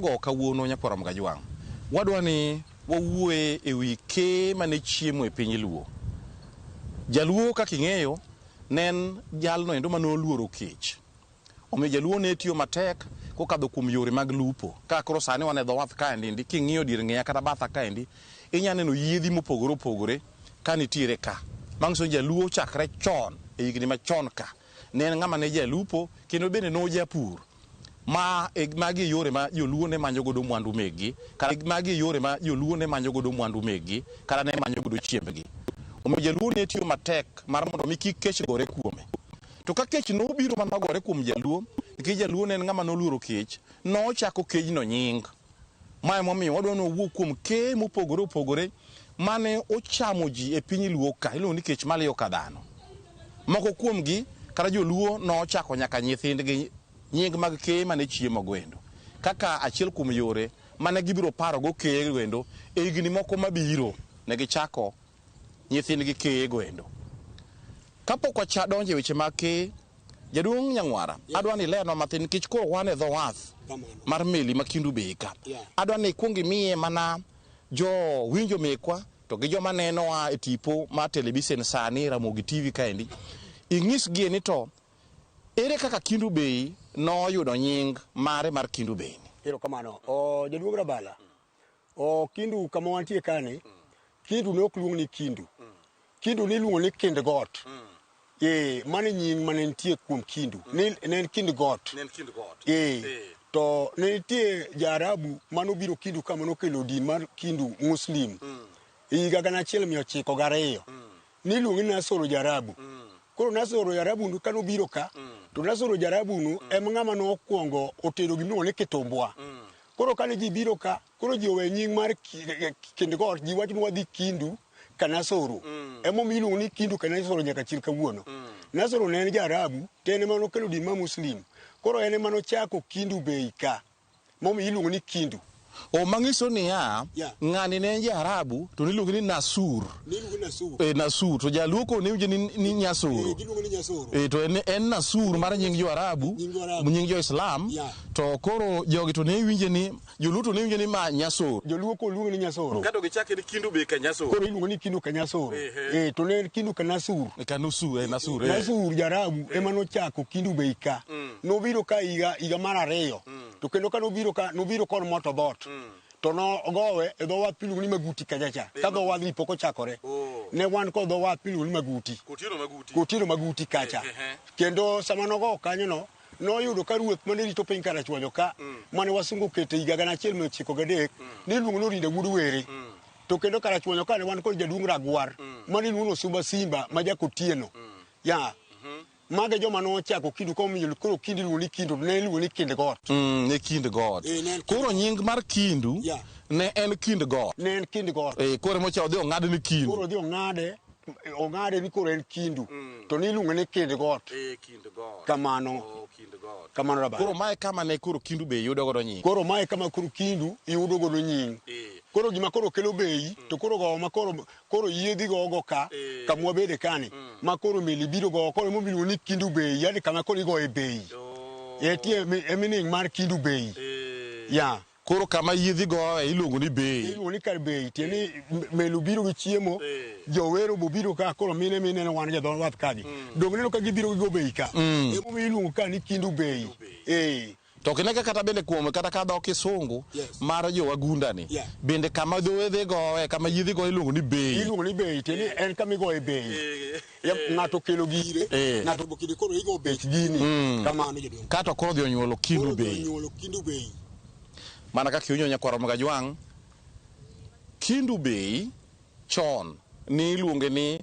Go kawuono nyakwar Mgajwang', wadwa ni wawuoye e wi kee mane chiemo e piny Luo. Jaluo kaka ing'eyo ne en jalno endo mane oluoro kech. Omiyo jaluo ne tiyo matek kokadho kuom yore mag lupo. Ka koro sani wan e dho wath kaendi, king'iyo dier ng'eya kata batha kaendi, inya neno yiedhi mopogore opogore ka nitiere ka. Manyiso ni jaluo chakre chon e higni machon ka, ne en ng'ama ne jalupo kendo bende ne ojapur. Ma e magi e yore ma joluo ne manyo godo mwandu mekgi, kata magi e yore ma joluo ne manyo godo mwandu mekgi, kata ne manyo godo chiembgi. Omiyo jaluo ne tiyo matek mar mondo mi kik kech gore kuome. To ka kech nobiro ma nogore kuom jaluo, nikech jaluo ne en ng'ama noluoro kech, nochako kejno nying. Ma emomiyo wadwa ni wawuo kuom keye mopogore opogore mane ochamo ji e piny Luo ka, iluongo ni kech maliyo ka dhano. Moko kuomgi kata joluo nochako nyaka nyithindgi nying mag keye mane chiemo goendo kaka achiel kuom yore mane gibiro parogo keye goendo e higni moko mabiro ne gichako nyithindgi keye goendo. Kapok wachadonjo e weche mag keye, Jaduong' Nyang'wara, adwa ni ilernwa mathin nikech koro wan e dho wath mar meli ma Kendu Bay ka. Adwa ni ikuong imiye mana jo winjo mekwa to gi joma nenowa e tipo mar telebisen sani Ramogi TV kaendi, ing'isgie ni to ere kaka Kendu Bay noyudo nying mare mar Kendu Bay ni? Erokamano. O, jaduong' Rabala, o, Kindu kama wantie kani, Kindu ne ok luong ni Kindu. Kindu niluongo ni kind got. Ee, mano e nying mane nitie kuom Kindu. Ne, ne en kind got. Ne en kind got. Ee, to ne nitie Jaarabu manobiro Kindu ka manokelo din mar Kindu Muslim e higa 1902. Niluonge ni Nasoro Jaarabu. Koro Nasoro Jaarabu no kanobiro ka, to Nasoro Jaarabu no em ng'ama nokwongo otedo gimiluongo ni kitumbwa. Koro kane ji biro ka, koro ji owe nying mar kind got, ji wacho ni wadhi Kindu Kanasoro. Emomiyo iluongo ni Kindu Kanasoro nyaka chil kawuono. Nasoro ne en Jaarabu, to en ema nokelo din mar Muslim. Koro en ema nochako Kindu Bay ka, momiyo iluongo ni Kindu. O mang'iso niya, Yeah. ng'ani ne en Jaarabu to niluonge ni Nasur. Niluongo ni Nasur. E, Nasur to jaluo koro ne winjo ni Nyasoro. Eh, giluongo ni Nyasoro. E, to en Nasur mar nying jo-Arabu, Nying jo-Arabu. nying jo-Islam. Yeah. To koro jogi to ne winje ni joluo to ne winje ni ma Nyasoro. Joluo koro luonge ni Nyasoro. Kato gichake ni Kindu Bay ka Nyasoro. Koro iluongo ni Kindu ka Nyasoro. Eh, to ne en Kindu ka Nasur. Ka Nusu, eh, Nasur. Eh. Nasur Jaarabu ema nochako Kindu Bay ka. Nobiro ka higa mar ariyo. To kendo ka nobiro ka, nobiro kod moto dhoot. To nogowe e dho wath miluongo ni Maguti kacha cha. Ka dho wadhni pok ochakore. Ne wan kod dho wath miluongo ni Maguti. Kotieno Maguti. Kotieno Maguti kacha. Kendo sama nogowo kanyono, noyudo ka ruoth mane rito piny Karachuonyo ka, mane wasungu oketo e higa 1903, niluongo ni Orinda wuod Were. To kendo Karachuonyo ka ne wan kod jaduong' Ragwar, mane iluongo ni Osumba Simba ma Jakotieno. Ya. Mago e joma nochako Kindu komiyo koro Kindu iluongo ni Kindu, ne iluongo ni Kind Got. Ne Kind Got. Eh, ne en Kind Koro Got. nying mar Kindu Yeah. ne en Kind Got. Ne en Kind Got. Eh, koro emocha odhi ong'ad ni Kindu. Koro odhi ong'ade ni koro en Kindu. To niluonge ni Kind Got. Eh, Kind Got. Kamano. Oh, Kind Got. Kamano Rabala. Koro mae kama ne koro Kindu be yudo godo nying. Koro mae kama koro Kindu yudo godo nying. Eh. Koro gima koro kelo bei, to koro gowo ma koro, koro yiedhi gogo ka, kama wabede kani, ma koro meli biro gowo, koro emomiyo iluongo ni Kindu Bay, yani kama koro igoye bei. Etie e meaning mar Kindu Bay. Ya. Koro kama yiedhi gowe iluongo ni bei. Iluongo ni kar bei, tiende ni meli obiro gi chiemo, jowero bobiro ka, koro mine mineno wan gi dho wath kagi. Donge ineno ka gibiro gigo bei ka? Emomiyo iluongo ka ni Kindu Bay. To ok ine kata bende kuom kata ka dho kisungu Yes. mar jo wagunda ni Yeah. bende kama dho gowe kama yiedhi gowe iluongo ni bei. Iluongo ni bei, tiende ni en kama igoye bei. Ya, ng'ato okelo gire, ng'ato obokele koro igo bech gini. Kamano jaduong'. Kato koro odhi onyuolo Kindu Koro odhi Bay. onyuolo Kindu Bay. Mana kaka iwinjo nyakwar Ramogi Ajwang', Kindu Bay chon ne iluonge ni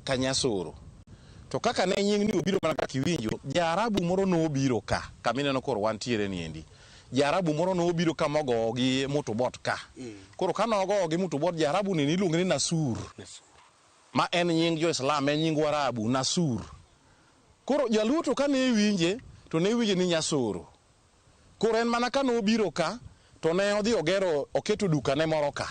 Kanyasoro. To kaka ne nying ni obiro mana kaka iwinjo, Jaarabu moro nobiro ka, kama ineno koro wantiere ni endi. Jaarabu moro nobiro ka mogowo gi mutubot ka. Koro ka nogowo gi mutubot, Jaarabu ni niluonge ni Nasur. Ma en nying jo-Islam, en nying Warabu, Nasur. Koro jaluo to kane winje, to ne winje ni Nyasoro. Koro en mana ka nobiro ka, to ne odhi ogero, oketo duka ne moro ka.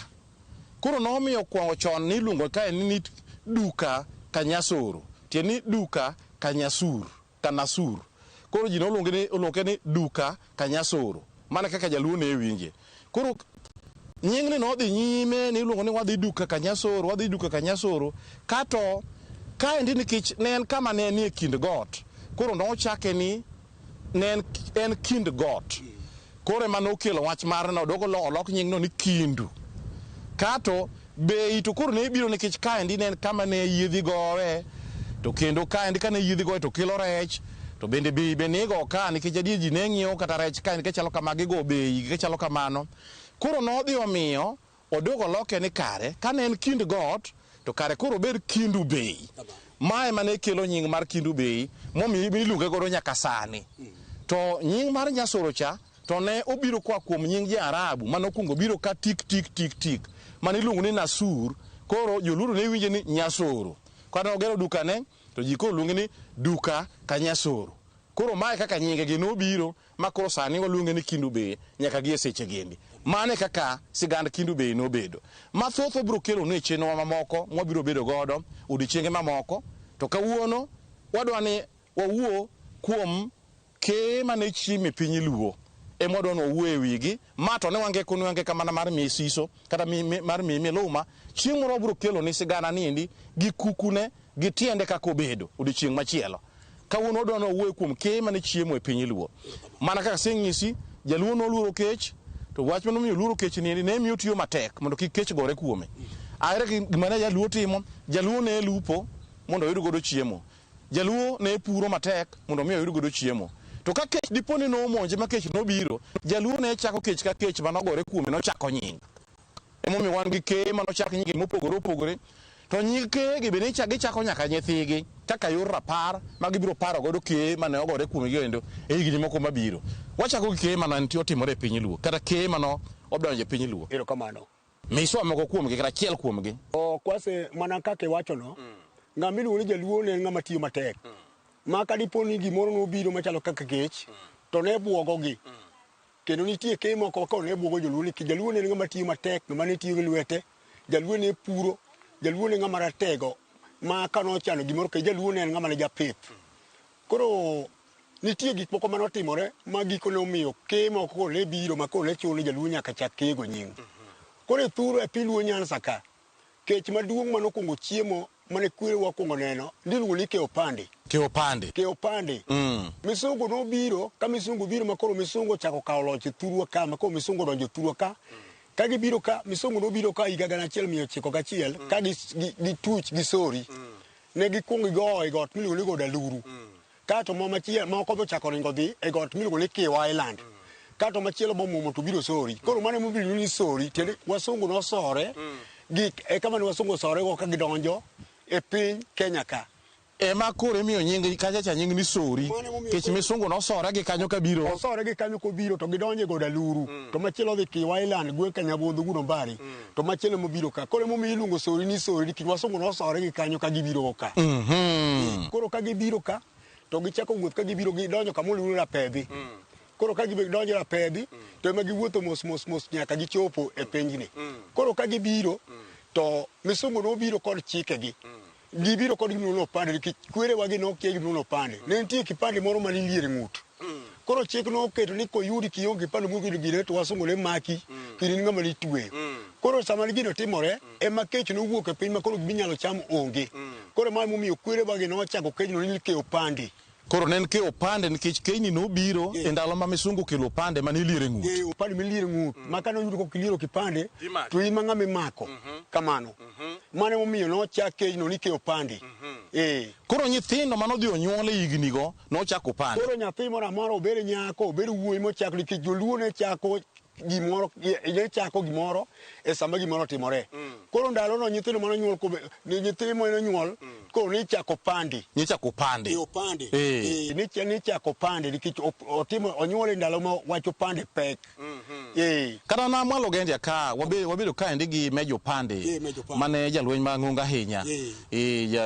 Koro nomiyo kwongo chon niluongo kae ni duka Kanyasoro, tiende ni duka Kanyasur, Kanasur. Koro ji noluonge ni, oluonge ni duka Kanyasoro. Mana kaka jaluo ne winje. Koro nyingni nodhi nyime ni iluongo ni wadhi duka Kanyasoro, wadhi duka Kanyasoro, kato kaendi nikech ne en kama ne nie kind got. Koro nochake ni ne en kind got. Koro ema nokelo wach mar nodog olok nyingno ni Kindu. Kato bei to koro ne biro nikech kaendi ne en kama ne yiedhi gowe, to kendo kaendi kane yiedhi gowe to kelo rech, to bende bei be nigo ka nikech adier ji ne ng'iewo kata rech kaendi kachalo kama gigo bei kachalo kamano. Koro nodhi omiyo odog oloke ni kare kane en kind got to kare koro obed Kindu Bei. Ma ema ne kelo nying mar Kindu Bei momiyo iluonge godo nyaka sani. To nying mar Nyasoro cha to ne obiro koa kuom nying ja-Arabu mane okwongo biro ka tik tik tik tik mane iluongo ni Nasur. Koro joluo ne winje ni Nyasoro. Kane ogero dukane to ji koro luonge ni duka ka Nyasoro. Koro mae kaka nyinge gi nobiro ma koro sani waluonge ni Kindu Bei nyaka gi e seche gendi. Mano e kaka sigand Kindu Bei nobedo. Mathoth wabiro kelonu e chenrowa mamoko mwabiro bedo godo odiechienge mamoko. To kawuono wadwa ni wawuo kuom keye mane chiemo e piny Luo. Ema wadwa ni wawuo e wigi. Ma to ne wangeko ne wangeka mana mar miyi siso kata mar miyi miluma. Chieng' moro wabiro keloni sigana niendi gi kukune gi tiende kaka obedo odiechieng' machielo. Kawuono wadwa ni wawuoye kuom keye mane chiemo e piny Luo. Mana kaka asenyisi, jaluo noluoro kech, to wach mane omiyo oluoro kech niendi ne miyo otiyo matek mondo kik kech gore kuome. Ahere gima ne jaluo timo, jaluo ne lupo mondo oyud godo chiemo. Jaluo ne puro matek mondo mi oyud godo chiemo. To ka kech dipo ni nomonje ma kech nobiro, jaluo ne chako kech ka kech manogore kuome nochako nying. Emomiyo wan gi keye manochak nyinge mopogore opogore. To nying keye gi bende gichako nyaka nyithigi kaka yor rapar ma gibiro paro godo keye mane ogore kuomgi endo e higni moko mabiro. Wachako gi keye mane nitie otimore e piny Luo kata keye mane odonjo e piny Luo. Erokamano. Miswa moko kuomgi kata achiel kuomgi. Kwase mana kaka iwachono, ng'ama iluongo ni jaluo ne en ng'ama tiyo matek. Ma ka dipo ni gimoro nobiro machalo kaka kech, to ne buogogi. Kendo nitie keye moko ka ne buogo joluo ni jaluo ne en ng'ama tiyo matek, ng'ama ne tiyo gi lwete, jaluo ne puro, jaluo ne ng'ama ratego ma kanochano gimoro ke jaluo ne en ng'ama ne japith. Koro nitie gik moko manotimore ma gikone omiyo keye moko koro ne biro ma koro ne chuno ni jaluo nyaka chak keyego nying. Koro e thuru e piny Luo Nyanza ka, kech maduong' manokwongo chiemo mane kwerewa okwongo neno niluongo ni Keopande. Keopande. Keopande. Misungu nobiro, ka misungu biro ma koro misungu ochako kawo loch e thurwa ka, ma koro misungu odonjo e thurwa ka. Ka gibiro ka, misungu nobiro ka higa 1991 ka gituch gi sori. Ne gikwongo gigowo e got miluongo ni God Aluru. Kato machielo moko be ochako ringo dhi e got miluongo ni Kiwa Island. Kato machielo bomuomo to biro sori. Koro mano emomiyo ni sori, tiende wasungu nosore gi e kama ne wasungu osore go ka gidonjo e piny Kenya ka. Ema koro imiyo nying kacha cha nying ni Sori. Kech misungu nosore gi kanyo kabiro. Osore gi kanyo kobiro to gidonjo e God Aluru. To machielo odhi Kiwa Island gweng' Kanyabudho Gudo Mbari. To machielo mobiro ka. Koro emomiyo iluongo Sori ni Sori nikech wasungu nosore gi kanyo ka gibiro ka. Koro ka gibiro ka to gichako wuoth ka gibiro gidonjo kama oluoro Rapedhi. Koro ka gidonjo Rapedhi to ema giwuotho mos mos mos nyaka gichopo e pinyni. Koro ka gibiro to misungu nobiro kod chikegi. Gibiro kod gimiluongo ni opande nikech kwerewa gi nokia gimiluongo ni opande. Ne nitie kipande moro mane iliero e ng'ut. Koro chik noketo ni koyudi kionge kipande mokelo gine to wasungu ne maki kendo in ng'ama nitweyo. Koro sama gino timore ema kech nowuok e piny ma koro giminyalo cham onge. Koro ma emomiyo kwerewa gi nochako kejno ni ke opande. Koro ne en ke opande nikech keyni nobiro e ndalo ma misungu okelo opande mane iliero e ng'ut. Opande miliero e ng'ut. Ma kane oyud kok iliero kipande to in ma ng'ama imako. Kamano. Mano emomiyo nochak kejno ni ke opande. Koro nyithindo mane odhi onyuol e higni go nochako opande. Koro nyathi moro amora obed nyako obed wuoyi mochako nikech joluo ne chako gimoro ne chako gimoro e sama gimoro otimore. Koro ndalono nyithindo mane onyuol nyithindo mane onyuol koro nichako pande. Nichako pande. E opande. Nichako pande nikech otimo onyuol e ndalo ma wach opande pek. Kata na mwalo Gendia ka wabedo kaendi gi Meja Opande mane jalweny mang'ongo ahinya.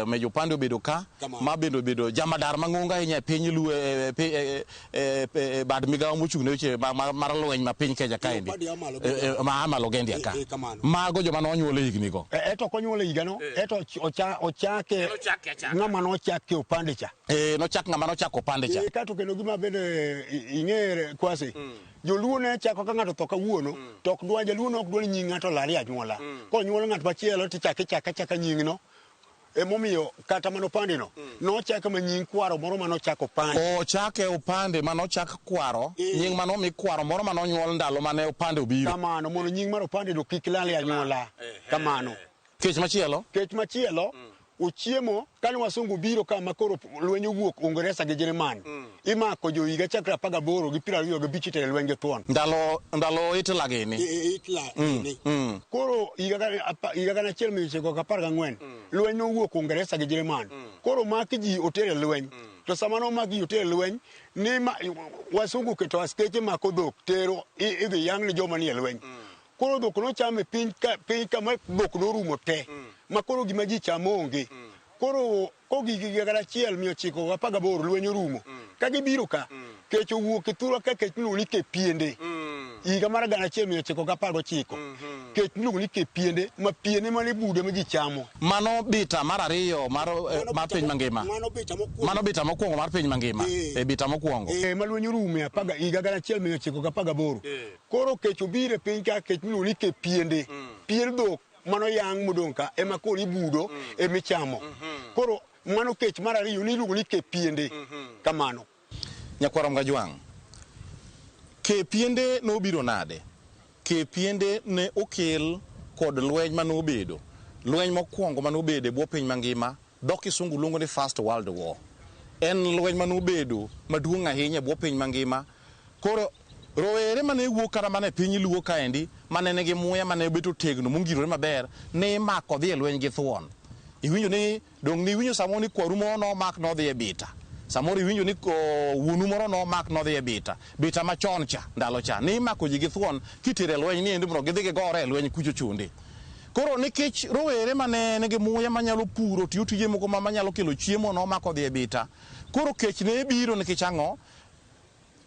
Meja Opande obedo ka ma bende obedo jamadar mang'ongo ahinya e piny Luo e bad migawo mochung' ne weche mar lweny ma piny Kenya kaendi. Ma Amalo Gendia ka. Mago joma nonyuol e higni go. Eto ok onyuol e higano, eto ochake ng'ama nochake opande cha. Nochak ng'ama nochako opande cha. Kato kendo gima bende ing'ere Kwasi. Joluo ne chako ka ng'ato tho kawuono to ok dwa jaluo ne ok dwa ni nying ng'ato olal e anyuola. Konyuol ng'at machielo tichako ichako achaka nyingno. Emomiyo kata mana opande no nochake ma nying kwaro moro manochako opande. Ochake opande manochak kwaro, nying manomi kwaro moro manonyuol ndalo mane opande obiro. Kamano mondo nying mar opande no kik lal e anyuola. Kamano. Kech machielo? Kech machielo ochiemo kane wasungu biro ka ma koro lweny owuok Uingereza gi Jerman. Imako jo higa chakre 18 gi 25 itere lweny gi thuon. Ndalo Hitler gini. Hitler gini. Koro higa 1914 lweny nowuok Uingereza gi Jerman. Koro mak ji otere lweny. To sama nomak ji otere lweny, ni wasungu keto askeche mako dhok tero idhi yang' ni joma nie lweny. Koro dhok nocham e piny kama dhok norumo te. Ma koro gima ji chamo onge. Koro kogik higa 1918 lweny orumo. Ka gibiro ka, kech owuok e thurwa ka kech miluongo ni ke piende. Higa mar 1919. Kech miluongo ni ke piende, ma piene mane bude ma ji chamo. Mano bita mar ariyo mar piny mangima. Mano bita mokwongo. Mano bita mokwongo mar piny mangima. E bita mokwongo. Ma lweny orumo e higa 1918. Koro kech obiro e piny ka kech miluongo ni ke piende. Pien dhok mano yang' modong' ka ema koro ibudo emichamo. Koro mano kech mar ariyo ni iluongo ni ke piende. Kamano. Nyakwar Mgajwang', ke piende nobiro nade? Ke piende ne okel kod lweny manobedo. Lweny mokwongo manobedo e bwo piny mangima, dho kisungu luongo ni First World War. En lweny manobedo maduong' ahinya e bwo piny mangima. Koro rowere mane wuok kata mana e piny Luo kaendi, mane nigi muya mane obet otegno mongirore maber, ne imako dhi e lweny gi thuon. Iwinjo ni dong' niwinjo samoro ni kwaru moro nomak nodhi e bita. Samoro iwinjo ni wuonu moro nomak nodhi e bita. Bita machon cha, ndalo cha. Ne imako ji gi thuon kitere lweny ni endi mondo gidhi gigore e lweny kucho chonde. Koro nikech rowere mane nigi muya manyalo puro tiyo tije moko manyalo kelo chiemo nomako dhi e bita. Koro kech ne biro nikech ang'o?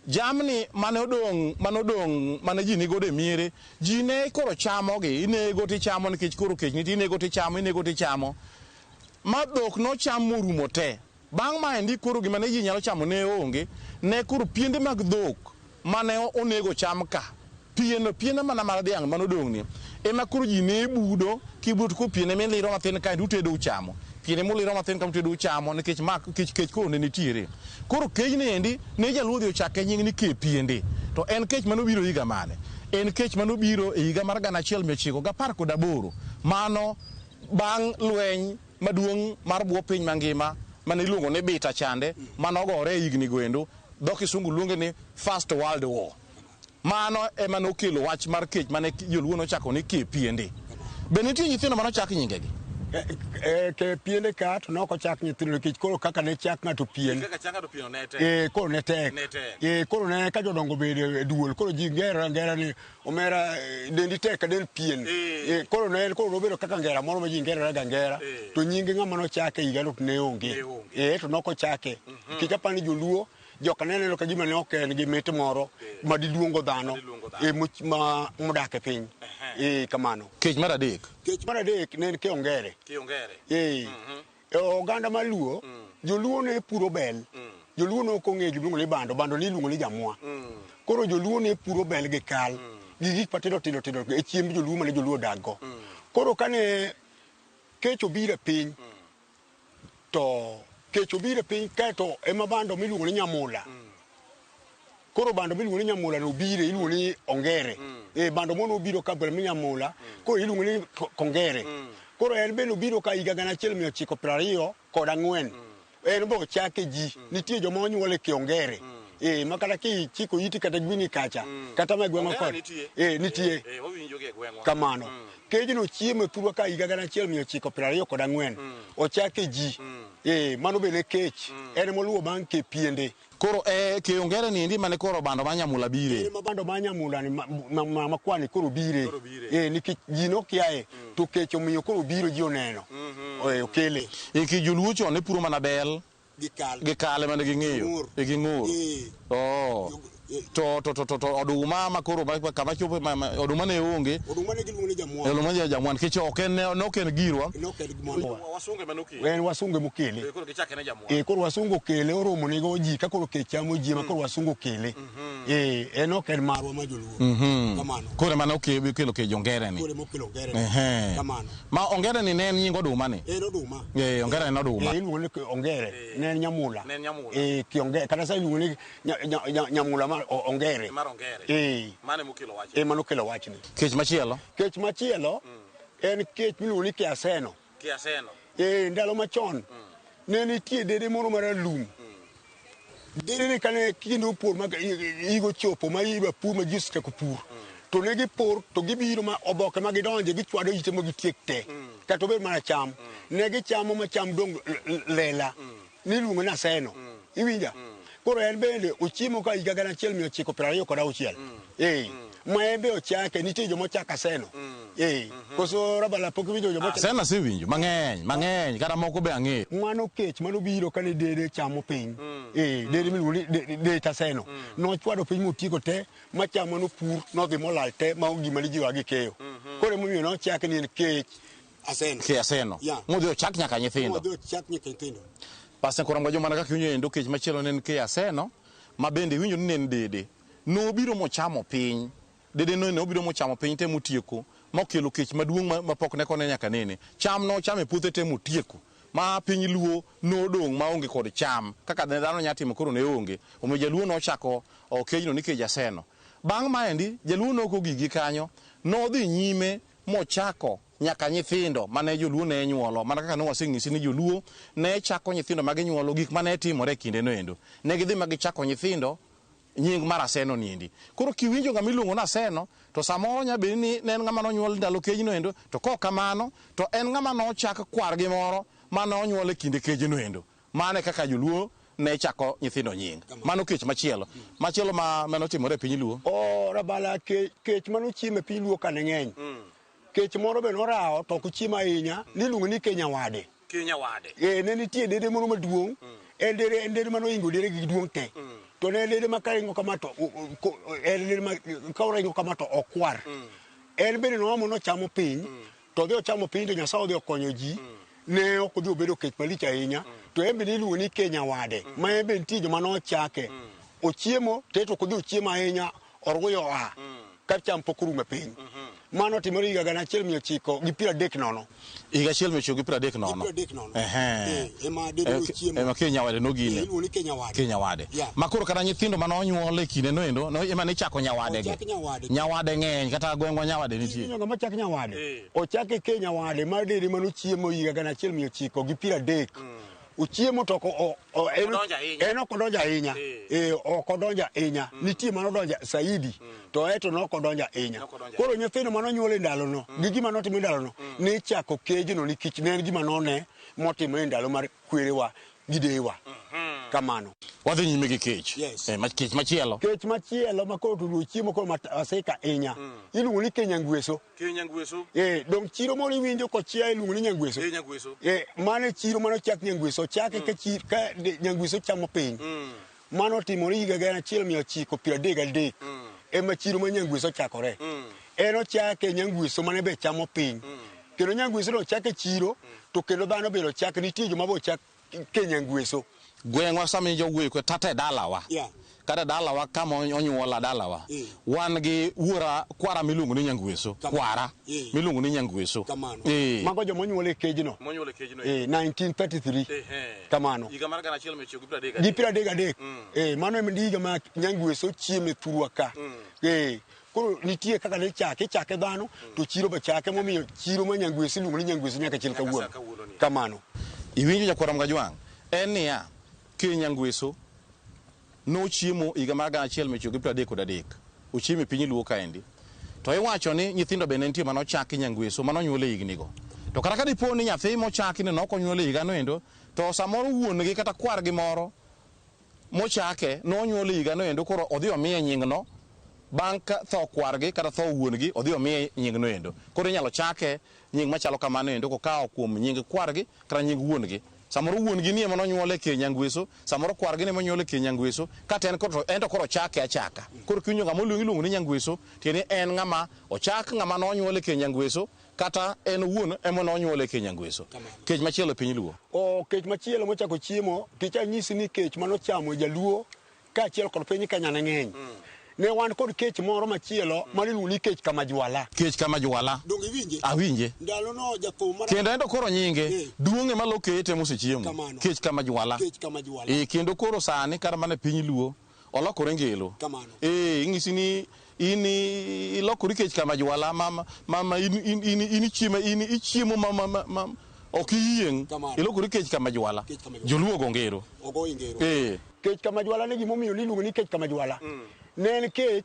Jamni mane odong' mane ji nigodo e miere, ji ne koro chamogi, inego tichamo nikech koro kech nitie, inego tichamo, inego tichamo. Ma dhok nocham morumo te. Bang' maendi koro gima ne ji nyalo chamo ne onge, ne koro piende mag dhok mane onego cham ka. Piene mana mar dhiang' mane odong' ni, ema koro ji ne budo, kibudo to koro piene miliro mathin kaendi utedo uchamo. Piene muliro mathin ka utedo uchamo nikech ma kech koro ne nitiere. Koro kejni endi ne jaluo odhi ochake nying ni ke piende. To en kech manobiro higa mane? En kech manobiro e higa mar 1918. Mano bang' lweny maduong' mar bwo piny mangima mane iluongo ni bita chande manogore e higni go endo, dho kisungu luonge ni First World War. Mano ema nokelo wach mar kech mane joluo nochako ni ke piende. Be nitie nyithindo manochak nyingegi? Ke piende ka to nok ochak nyithindo nikech koro kaka ne chak ng'ato pien. Kaka chak ng'ato pien ne tek. Koro ne tek. Koro ne ka jodongo bedo e duol, koro ji ngero ngera ni omera dendi tek ka del pien. Koro ne koro nobedo kaka ngera moro ma ji ngerore ga ngera. To nying ng'ama nochake higa no ne onge. To nok ochake. Nikech aparo ni joluo joka ne neno ka gima ne ok en gi mit moro ma diluongo dhano ma modak e piny. Kamano. Kech mar adek. Kech mar adek ne en ke ongere. Oganda mar Luo, joluo ne puro bel. Joluo ne ok ong'eyo gima iluongo ni bando, bando ne iluongo ni jamwa. Koro joluo ne puro bel gi kal, gi gik matindo tindo tindo e chiemb joluo mane joluo odak go. Koro kane kech obiro e piny, to kech obiro e piny kaeto ema bando miluongo ni nyamula. Koro bando miluongo ni nyamula no obire, iluongo ni ongere. Bando mono obiro ka bando nyamula, koro iluongo ni kongere. Koro en bende obiro ka higa 1924. En be ochake ji. Nitie joma onyuol e Kiongere. Ma kata kichiko iti kata gwini kacha, kata ma gweng'wa kod. Nitie. Kamano. Kejno chiemo e thurwa ka higa 1924. Ochake ji. Mano bende kech. En moluwo bang' ke piende. Koro ke ongere ni endi mane koro bando ma nyamula bire. Ma bando ma nyamula ni makwani koro bire. Nikech ji nokiaye to kech omiyo koro biro ji oneno. Okele. Ki joluo chon ne puro mana bel gi kal. Gi kal mane ging'eyo. Gi ng'ur. To to to to, to oduma ma koro kama chopo oduma ne onge. Oduma ne giluongo ni jamwan. Oduma ne jamwan kech ok en ne ok en girwa. Ne ok en gimwanwa. Wasunge mane okele. En wasunge mokele. Koro gichake ne jamwan. Eh, koro wasungu okele oromo nego ji ka koro kech chamo ji ma koro wasungu okele. Eh, en ok en marwa ma joluo. Kamano. Koro mane okelo kech ongere ni. Koro mokelo ongere. Ehe. Kamano. Ma ongere ni ne en nying oduma ni. En oduma. Eh, ongere en oduma. Eh, iluongo ni ongere. Ne en nyamula. Ne en nyamula. Eh, kiongere. Kata sa iluongo ni nyamula mar ongere. Mar ongere. Eh. Mane mokelo wach. Ema nokelo wachni. Kech machielo. Kech machielo en kech miluongo ni kiaseno. Kiaseno. Eh, ndalo machon ne nitie dede moro maralum. Dede ni kane kinde opur ma higa ochopo ma idwa pur ma ji osechako pur. To ne gipur to gibiro ma oboke ma gidonje gichwado ite ma gitiek te. Kata obed mana cham. Ne gichamo ma cham dong' lela. Niluongo ni aseno. Iwinja? Koro en bende ochiemo ka higa 1926. Eh. Ma en be ochake nitie joma ochako aseno. Eh. Koso Rabala pok iwinjo joma ochako Aseno asewinjo mang'eny mang'eny kata moko be ang'eyo. Mano kech manobiro kane dede chamo piny. Eh, dede miluongo ni det aseno. Nochwado piny motieko te, ma cham manopur nodhi molal te ma onge gima ne ji oa gikeyo. Koro emomiyo nochake ni en kech aseno. Ke aseno. Yeah. Modhi ochak nyaka nyithindo. Modhi ochak nyaka nyithindo. Pastor Koramga Joma kaka iwinjo endo kech machielo ne en ke aseno ma bende iwinjo ni ne en dede. Nobiro mochamo piny. Dede no ne obiro mochamo piny te motieko mokelo kech maduong' ma pok ne kone nyaka nene. Cham nochamo e puothe te motieko. Ma piny Luo nodong' maonge kod cham. Kaka ne dhano nyalo timo koro ne onge. Omiyo jaluo nochako kejno ni kej aseno. Bang' maendi, jaluo nok ogigi kanyo. Nodhi nyime mochako nyaka nyithindo mane joluo ne nyuolo. Mana kaka ne waseng'isi ni joluo ne chako nyithindo ma ginyuolo gik mane timore e kinde no endo. Ne gidhi ma gichako nyithindo nying mar aseno niendi. Koro kiwinjo ng'ama iluongo ni aseno, to samoro nya bedo ni ne en ng'ama nonyuol ndalo kejno endo, to kok kamano, to en ng'ama nochak kwargi moro mane onyuol e kinde kejno endo. Mano e kaka joluo ne chako nyithindo nying. Mano kech machielo. Machielo ma manotimore e piny Luo. Oh, Rabala, kech manochiemo e piny Luo ka ne ng'eny. Kech moro be norawo to ok ochiemo ahinya, niluongo ni Kenyawade. Kenyawade. Eh, ne nitie dede moro maduong'. En dede manohingo dede gi duong' te. To ne en dede ma karingo kama to en dede ma ka oringo kama to okwar. En bende noomo nochamo piny, to odhi ochamo piny to Nyasaye odhi okonyo ji. Ne ok odhi obedo kech malich ahinya. To en bende iluongo ni Kenyawade. Ma en be nitie joma nochake. Ochiemo te to ok odhi ochiemo ahinya, orguyo oa. Ka cham pok orumo e piny. Mano otimore higa 1930. Higa 1930. Gi 30. Ehe. Eh, ema dede nochiemo. Ema Kenyawade nogine. Iluongo ni Kenyawade. Kenyawade. Yeah. Ma koro kata nyithindo mane onyuol e kinde no endo, no, ema nichako nyawade gi. Ochak Nyawade. Nyawade ng'eny kata gweng'wa Nyawade nitie. Iwinjo ng'ama chak Nyawade? Ochake Kenyawade mar dede manochiemo higa 1930. Ochiemo to en ok odonjo ahinya. Eh, ok odonjo ahinya. Nitie manodonjo saidi, to eto ne ok odonjo ahinya. Koro nyithindo manonyuol e ndalono, gi gima notimo e ndalono, nichako kejno nikech ne en gima none motimo e ndalo mar kwerewa gi deyewa. Kamano. Wadhi nyime gi kech. Yes. Eh, kech machielo. Kech machielo ma koro to chiemo koro asika ahinya. Iluongo ni Kenyangweso. Kenyangweso. Eh, dong chiro moro iwinjo kochia iluongo ni Nyangweso. Nyangweso. Eh, mano e chiro mane ochak Nyangweso. Ochake ka chiro ka Nyangweso chamo piny. Mano otimore higa 1933. Ema chiro ma Nyangweso ochakore. En ochake Nyangweso mane be chamo piny. Kendo Nyangweso no ochake chiro to kendo dhano bende ochak nitie joma be ochak Kenyangweso. Gweng'wa sama ijowuoyo kwe tata e dalawa. Yeah. Kata dalawa kama onyuola dalawa. Wan gi wuora kwara miluongo ni Nyangweso. Kwara miluongo ni Nyangweso. Kamano. Mago joma onyuol e kejno. Monyuol e kejno. Eh, 1933. Kamano. Higa mar 1933. Gi 33. Eh, mano ema higa ma Nyangweso chiemo e thurwa ka. Eh, koro nitie kaka ne chake, ichake dhano to chiro be chake momiyo chiro ma Nyangweso iluongo ni Nyangweso nyaka chil kawuono. Kamano. Iwinjo nyakwara Mgajwang'? En niya, Kenyangweso nochiemo higa mar 1933. Ochiemo e piny Luo kaendi. To iwacho ni nyithindo bende nitie manochaki Nyangweso manonyuol e higni go. To kata ka dipo ni nyathi mochaki ni nok onyuol e higa no endo, to samoro wuon gi kata kwargi moro mochake nonyuol e higa no endo koro odhi omiye nying no bang' ka tho kwargi kata tho wuon gi odhi omiye nying no endo. Koro inyalo chake nying machalo kamano endo kokawo kuom nying kwargi kata nying wuon gi. Samoro wuon gi ni ema nonyuole e keny Nyangweso, samoro kwar gi ni ema onyuole e keny Nyangweso, kata en koro en to koro ochake achaka. Koro kiwinjo ng'ama oluong iluongo ni Nyangweso, tiende ni en ng'ama ochak ng'ama nonyuol e keny Nyangweso, kata en owuon ema nonyuole e keny Nyangweso. Kech machielo e piny Luo. O kech machielo mochako chiemo, kech anyisi ni kech manochamo jaluo kaachiel kod piny Kenya ne ng'eny. Ne wan kod kech moro machielo mane iluongo ni kech Kamajwala. Kech Kamajwala. Donge iwinje? Awinje. Ndalono jathum mar Kendo ento koro nyinge Eh. duong' ema lokete mosechiemo. Kamano. Kech Kamajwala. Kech Kamajwala. Eh, kendo koro sani kata mana e piny Luo olokore ngelo. Kamano. Eh, ing'isi ni in ilokori kech Kamajwala ma ma, ma in, in, in, in ichiemo in ichiemo ma, ma, ma, ma ok iyieng'. Kamano. Ilokori kech Kamajwala. Kech Kamajwala. Joluo ogo ngero. Ogo ingero. Eh. Kech Kamajwala ne gimomiyo niluongo ni kech Kamajwala. Ne en kech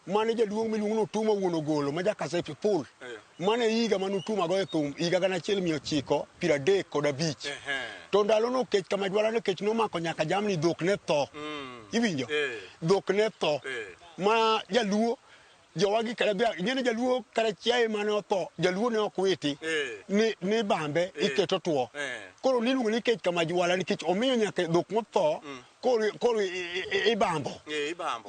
mane jaduong' miluongo ni Otuma wuon Ogolo ma ja Kasipul. Mane higa mane Otuma goye thum higa 1935. To ndalono kech Kamajwala ne kech nomako nyaka jamni dhok ne tho. Iwinjo? Dhok ne tho. Ma jaluo jowagi kata dhiang' ing'e ni jaluo kata chiaye mane otho jaluo ne ok witi ni, ni bambe iketo tuo. Koro niluongo ni kech Kamajwala nikech omiyo nyaka dhok motho koro koro ibambo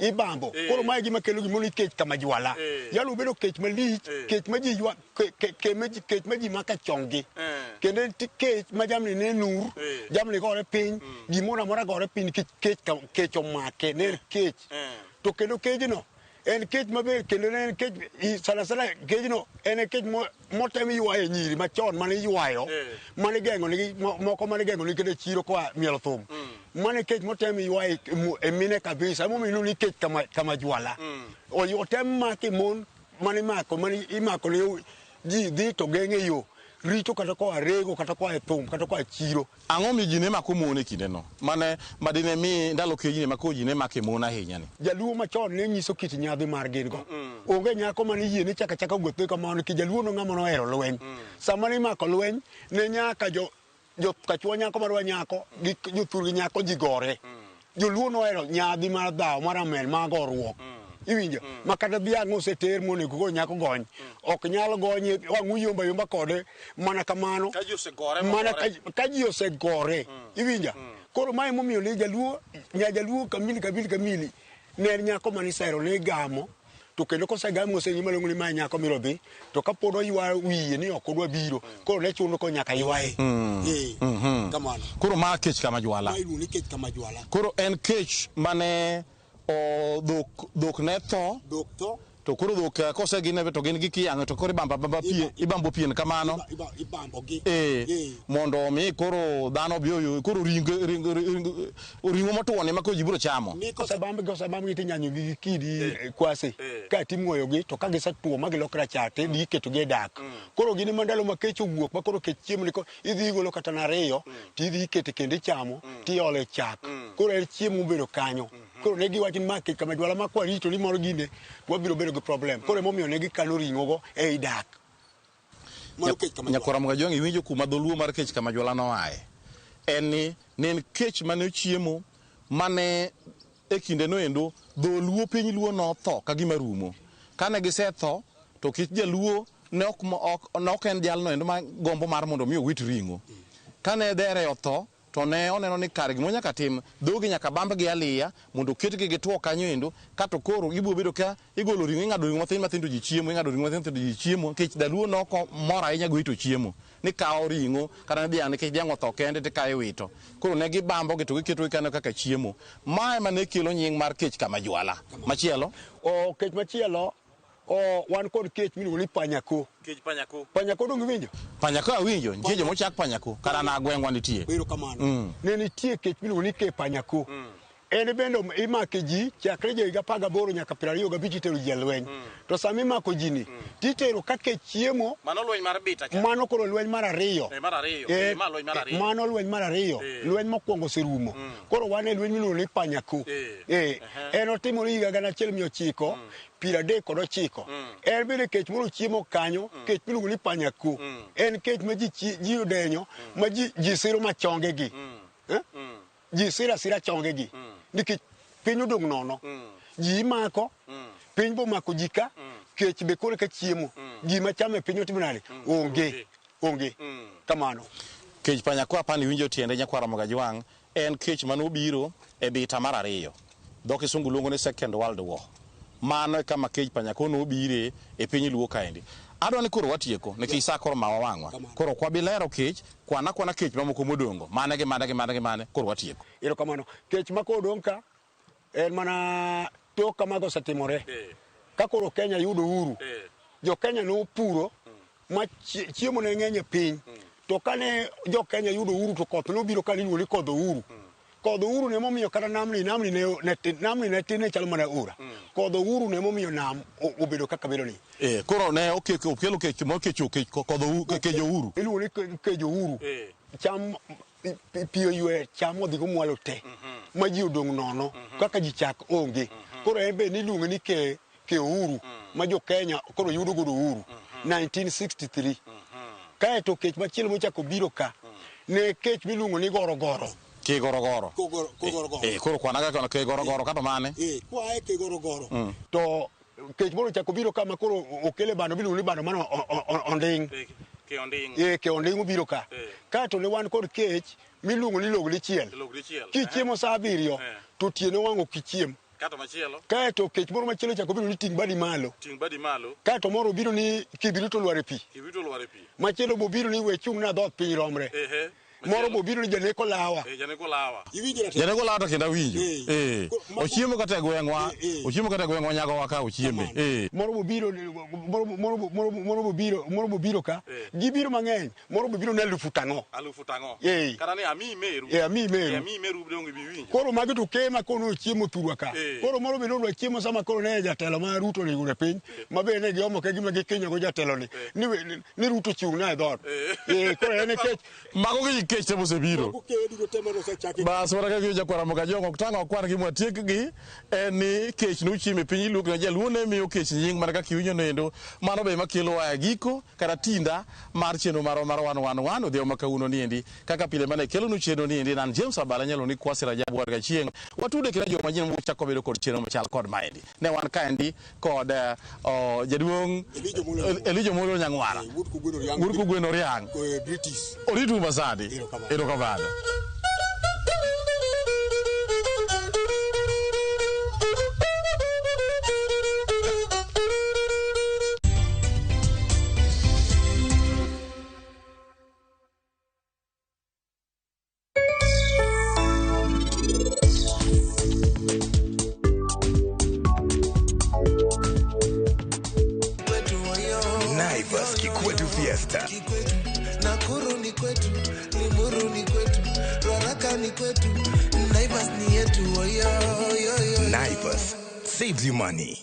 ibambo. Koro mae gima kelo gimoro ni kech Kamajwala. Yalo obedo kech malich, kech ma ji ywa kech ma ji mako e chonggi. Kendo en kech ma jamni ne nur, jamni gore piny, gimoro amora gore piny nikech kech kech omake, ne en kech. To kendo kejno en kech maber kendo ne en kech sana sana kejno en kech motem ywaye nyiri machon mane iywayo mane igeng'o nigi moko mane igeng'o nigi kendo e chiro koa mielo thum. Mane kech motem ywaye e mine kabisa emomiyo iluongo ni kech Kamajwala. Otem make mon mane imako mane imako ne ji dhi to geng'e yo rito kata koa rego kata koa e thum kata koa e chiro. Ang'o mi ji ne mako mon e kindeno? Mane madine mi ndalo kejni ema koro ji ne make mon ahinya ni. Jaluo machon ne nyiso kit nyadhi mar gin go. Onge nyako mane yie ni chaka chaka wuothe kamano nikech jaluo no ng'ama nohero lweny. Sama ne imako lweny ne nyaka jo jo kachuo nyako marwa nyako gi jothurgi nyako ji gore. Joluo nohero nyadhi mar dhawo mar amen mar goruok. Iwinjo? Ma kata dhiang' oseter monego koro nyako gony. Ok nyal gonye wang' uyomba yomba kode mana kamano. Ka ji osegore Mana ka ji osegore. Iwinjo? Koro mae emomiyo ne jaluo nya jaluo kamili kamili kamili ne en nyako mane isero ne igamo to kendo kosegame oseng'i malong'o ni mae nyako miro dhi to kapod oywa wiye ni ok odwa biro koro ne chuno ko nyaka ywaye. Kamano. Koro ma kech Kamajwala. Ma iluongo ni kech Kamajwala. Koro en kech mane o dhok dhok ne tho Dhok tho to koro dhok kosegine to gin gi kiyang'o to koro ibambo abamba pien ibambo pien kamano. Ibambo gi. Mondo mi koro dhano obi oyo koro ring ring'o motwo ni ma koro ji biro chamo. Ni kosebamb gi osebamb gi tinyanyo gi gi kidi kwase ka timwoyo gi to ka gisetuo ma gilok rachar to idhi iketo gi e dak. Koro gin ema ndalo ma kech owuok ma koro kech chiemo ni idhi igolo kata na ariyo to idhi ikete kendo ichamo tiole chak. Koro en chiemo mobedo kanyo. Koro ne giwacho ni ma kech Kamajwala ma kwarito ni moro gine wabiro bedo gi problem. Koro emomiyo ne gikano ring'o go ei dak. Mano kech Kamajwala. Nyakwar Mgajwang' iwinjo kuma dholuo mar kech Kamajwala noaye. En ni ne en kech mane ochiemo mane e kinde no endo dholuo piny luo notho ka gima rumo. Kane gisetho to kech jaluo ne ok, ok, ne ok en jalno endo ma gombo mar mondo mi owit ring'o. Kane dhere otho to ne oneno ni kare gima nyaka tim dhogi nyaka bambgi aliya mondo oketgi gituo kanyo endo kato koro ibiro bedo ka igolo ring'o ing'ado ring'o mathin mathin to ji chiemo ing'ado ring'o mathin to ji chiemo nikech daluo noko mor ahinya gi wito chiemo ni kawo ring'o kata ni dhiang' nikech dhiang' otho kende tikawo iwito koro ne gibambo gi to giketo gi kanyo kaka chiemo mae ema ne kelo nying mar kech Kamajwala machielo O kech machielo o wan kod kech miluongo ni panyako. Kech panyako. Panyako donge iwinjo? Panyako awinjo, nitie joma ochak panyako, kata na gweng'wa nitie. Erokamano. Ne nitie kech miluongo ni ke panyako. En bende imake ji chakre jo higa 18 nyaka 25 itero ji e lweny. To sama imako ji ni, titero ka kech chiemo. Mano lweny mar bita cha. Mano koro lweny mar ariyo. Mar ariyo. Ma lweny mar ariyo. Mano lweny mar ariyo. Lweny mokwongo oserumo. Koro wan e lweny miluongo ni panyako. En otimore higa 1939. En bende kech moro chiemo kanyo, kech miluongo ni panyako. En kech ma ji odenyo, ma ji siro machongegi. Ji siro asira chongegi. Nikech piny odong' nono. Ji imako, piny bomako ji ka, kech be koro ka chiemo. Gima chamo e piny otimo nade? Onge. Onge. Kamano. Kech panyako apani winjo tiende nyakwar Ramogi Ajwang' en kech manobiro e bita mar ariyo. Dho kisungu luongo ni Second World War. Mano e kama kech panyako nobire e piny Luo kaendi. Adwa ni koro watieko nikech sa koro mawa wang'wa. Koro ok wabi lero kech, kwan akwana kech mamoko modong'go. Mane gi mane gi mane gi mane, koro watieko. Erokamano. Kech ma koro odong' ka en mana tok ka mago osetimore. Ka koro Kenya yudo uhuru, jo Kenya nopuro ma chiemo ne ng'eny e piny. To kane jo Kenya yudo uhuru to koth nobiro ka niluongo ni kodh uhuru. Kodh uhuru ne momiyo kata namni namni ne, ne, namni ne tin ne chalo mana aora. Kodh uhuru ne momiyo nam obedo kaka bedo ni. Koro ne okelo kech mokecho kech kodh kejo uhuru. Iluongo ni kejo uhuru. Cham pi oywe cham odhi go mwalo te. Ma ji odong' nono kaka ji chak onge. Koro en be niluonge ni ke uhuru ma jo Kenya koro yudo godo uhuru 1963. Kaeto kech machielo mochako biro ka ne kech miluongo ni gorogoro. Ke gorogoro. Kogorogoro. Koro kwan kaka ke gorogoro kata mane? Kwa e ke gorogoro. To kech moro ochako biro ka ma koro okele bando miluongo ni bando mano onding'. Ke onding'. Ke onding' obiro ka. Kaeto ne wan kod kech miluongo ni log dichiel. Log dichiel. Kichiemo sa abiriyo to otieno wang' ok ichiem. Kato machielo. Kaeto kech moro machielo ochako biro ni ting' badi malo. Ting' badi malo. Kaeto moro obiro ni kibirito olwar e pi. Kibirito olwar e pi. Machielo bobiro ni we chung' na dhoot piny romre. Moro bobiro ni janeko lawa. Janeko lawa. Iwinjo rateng'? Janeko lawa to kendo awinjo. Ochiemo kata e gweng'wa. Ochiemo kata e gweng'wa nyagowa ka ochieme. Moro bobiro, moro, moro, moro, moro bobiro, moro bobiro ka. Gibiro mang'eny. Moro bobiro ni alufu tang'o. Alufu tang'o. Kata ni amiyi meru. Amiyi meru. Amiyi meru donge bi winjo. Koro magi to kema kono ochiemo thurwa ka. Koro moro bende odwa chiemo sama koro ne jatelo ma Ruto ni e piny. Ma be ne giomo ka gima gikinyo go jatelo ni. Ni Ruto chung' na e dhoot. Koro en kech. Mago gi kech te mosebiro. Mago kech duto te mane osechaki. Bas mana kaka jakwar Ramogi Ajwang' ok tang' okwan gi mwatiekgi en ni kech nochiemo e piny Luo kendo jaluo ne miyo kech nying mana kaka iwinjo noendo. Mano be ema kelowa e giko kata tinda mar chenro marwa mar 111 odhiambo ma kawuono niendi. Kaka pile mane kelonu chenro niendi an James Abala Nyalo ni Kwasi Rajabu Warga Chieng'. Watude kendo joma manyien mochako bedo kod chenro machal kod maendi. Ne wan kaendi kod jaduong' Elijah Molo Nyang'wara. Wuod Kogweno Riang'. British. Oritu masadi. Erokamano. Naivas Kikwetu Fiesta. Nakuru ni kwetu, Limuru ni kwetu, Ruaraka ni kwetu, Naivas ni yetu. Oyo, oyo, oyo. Naivas saves you money.